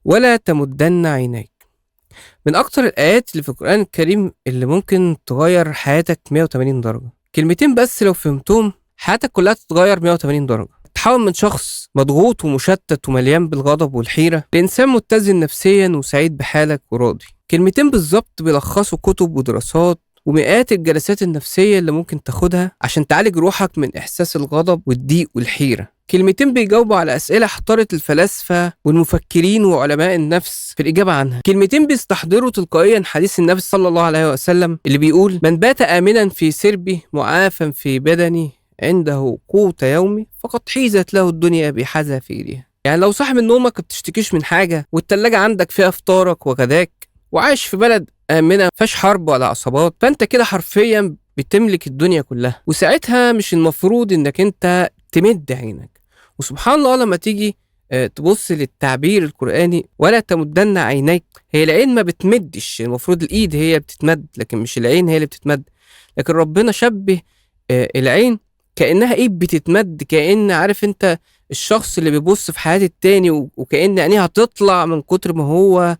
ولا تمدن عينيك. من أكتر الآيات اللي في القرآن الكريم اللي ممكن تغير حياتك 180 درجة. كلمتين بس لو فهمتهم حياتك كلها تتغير 180 درجة. تحول من شخص مضغوط ومشتت ومليان بالغضب والحيرة لإنسان متزن نفسيا وسعيد بحالك وراضي. كلمتين بالظبط بيلخصوا كتب ودراسات ومئات الجلسات النفسية اللي ممكن تاخدها عشان تعالج روحك من إحساس الغضب والضيق والحيرة. كلمتين بيجاوبوا على أسئلة احتارت الفلاسفة والمفكرين وعلماء النفس في الإجابة عنها. كلمتين بيستحضروا تلقائيا حديث النبي صلى الله عليه وسلم اللي بيقول: من بات آمنا في سربه معافا في بدنه عنده قوت يومي فقد حيزت له الدنيا بحذافيرها. يعني لو صاحي من نومك ما بتشتكيش من حاجة، والتلاجة عندك فيها فطارك وغداك، وعايش في بلد آمنة فيهاش حرب ولا عصابات، فأنت كده حرفيا بتملك الدنيا كلها. وساعتها مش المفروض إنك أنت تمد عينك. وسبحان الله لما تيجي تبص للتعبير القرآني ولا تمدن عينيك، هي العين ما بتمدش، المفروض الإيد هي بتتمد لكن مش العين هي اللي بتتمد. لكن ربنا شبه العين كأنها إيه بتتمد، كأن عارف أنت الشخص اللي بيبص في حياة التاني وكأن عينيه هتطلع من كتر ما هو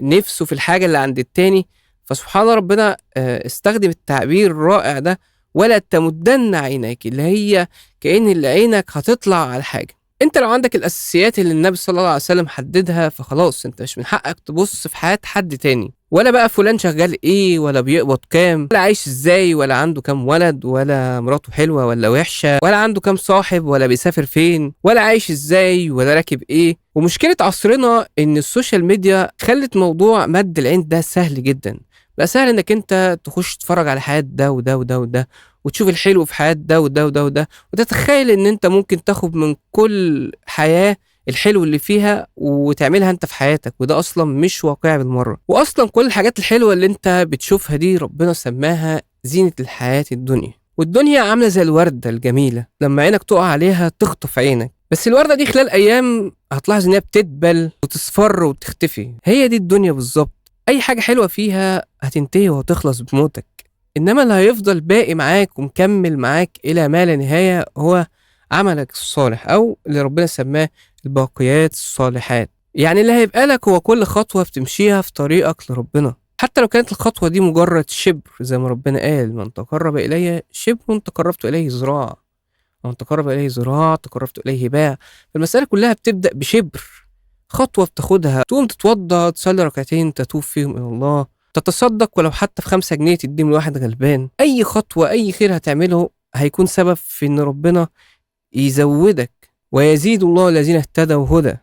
نفسه في الحاجة اللي عند التاني. فسبحان الله ربنا استخدم التعبير الرائع ده ولا تمدن عينيك، اللي هي كأن اللي عينك هتطلع على حاجة. انت لو عندك الأساسيات اللي النبي صلى الله عليه وسلم حددها فخلاص انت مش من حقك تبص في حياة حد تاني، ولا بقى فلان شغال ايه، ولا بيقبض كام، ولا عايش ازاي، ولا عنده كام ولد، ولا مراته حلوة ولا وحشة، ولا عنده كام صاحب، ولا بيسافر فين، ولا عايش ازاي، ولا راكب ايه. ومشكلة عصرنا ان ال social media خلت موضوع مد العين ده سهل جدا. بقى سهل انك انت تخش تتفرج على حياة ده وده وده وده، وتشوف الحلو في حياة ده وده وده وده، وتتخيل ان انت ممكن تاخد من كل حياة الحلو اللي فيها وتعملها انت في حياتك، وده اصلا مش واقعي بالمرة. واصلا كل الحاجات الحلوة اللي انت بتشوفها دي ربنا سماها زينة الحياة الدنيا. والدنيا عاملة زي الوردة الجميلة، لما عينك تقع عليها تخطف عينك، بس الوردة دي خلال ايام هتلاحظ انها بتدبل وتصفر وتختفي. هي دي الدنيا بالظبط، اي حاجة حلوة فيها هتنتهي وهتخلص بموتك، انما اللي هيفضل باقي معاك ومكمل معاك الى ما لا نهاية هو عملك الصالح، او اللي ربنا سماه الباقيات الصالحات. يعني اللي هيبقى لك هو كل خطوة بتمشيها في طريقك لربنا، حتى لو كانت الخطوة دي مجرد شبر، زي ما ربنا قال: من تقرب إلي شبر تقربت إليه ذراع، ومن تقرب إليه ذراع تقربت إليه باع. فالمسألة كلها بتبدأ بشبر، خطوة بتاخدها، تقوم تتوضى، تصلي ركعتين تتوب فيهم إلى الله، تتصدق ولو حتى في 5 جنيه تديهم لواحد غلبان. أي خطوة، أي خير هتعمله هيكون سبب في إن ربنا يزودك، ويزيد الله الذين اهتدوا هدى.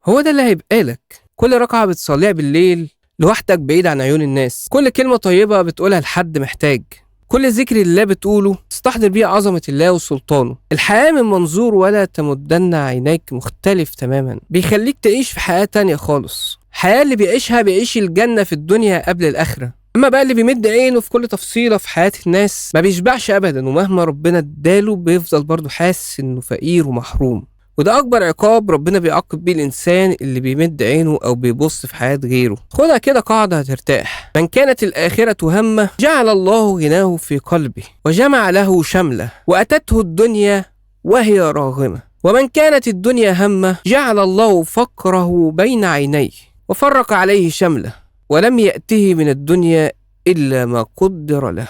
هو ده اللي هيبقى لك. كل ركعة بتصليها بالليل لوحدك بعيد عن عيون الناس، كل كلمة طيبة بتقولها لحد محتاج، كل ذكر الله بتقوله تستحضر بيه عظمة الله وسلطانه. الحياة من منظور ولا تمدن عينيك مختلف تماما، بيخليك تعيش في حياة تانية خالص. حياة اللي بيعيشها بيعيش الجنة في الدنيا قبل الآخرة. أما بقى اللي بيمد عينه في كل تفصيلة في حياة الناس ما بيشبعش أبدا، ومهما ربنا اداله بيفضل برضه حاسس إنه فقير ومحروم. وده أكبر عقاب ربنا بيعاقب بيه الإنسان اللي بيمد عينه أو بيبص في حياة غيره. خدها كده قاعدة هترتاح: من كانت الآخرة همه جعل الله غناه في قلبه وجمع له شمله وأتته الدنيا وهي راغمة، ومن كانت الدنيا همه جعل الله فقره بين عينيه وفرق عليه شمله ولم يأته من الدنيا إلا ما قدر له.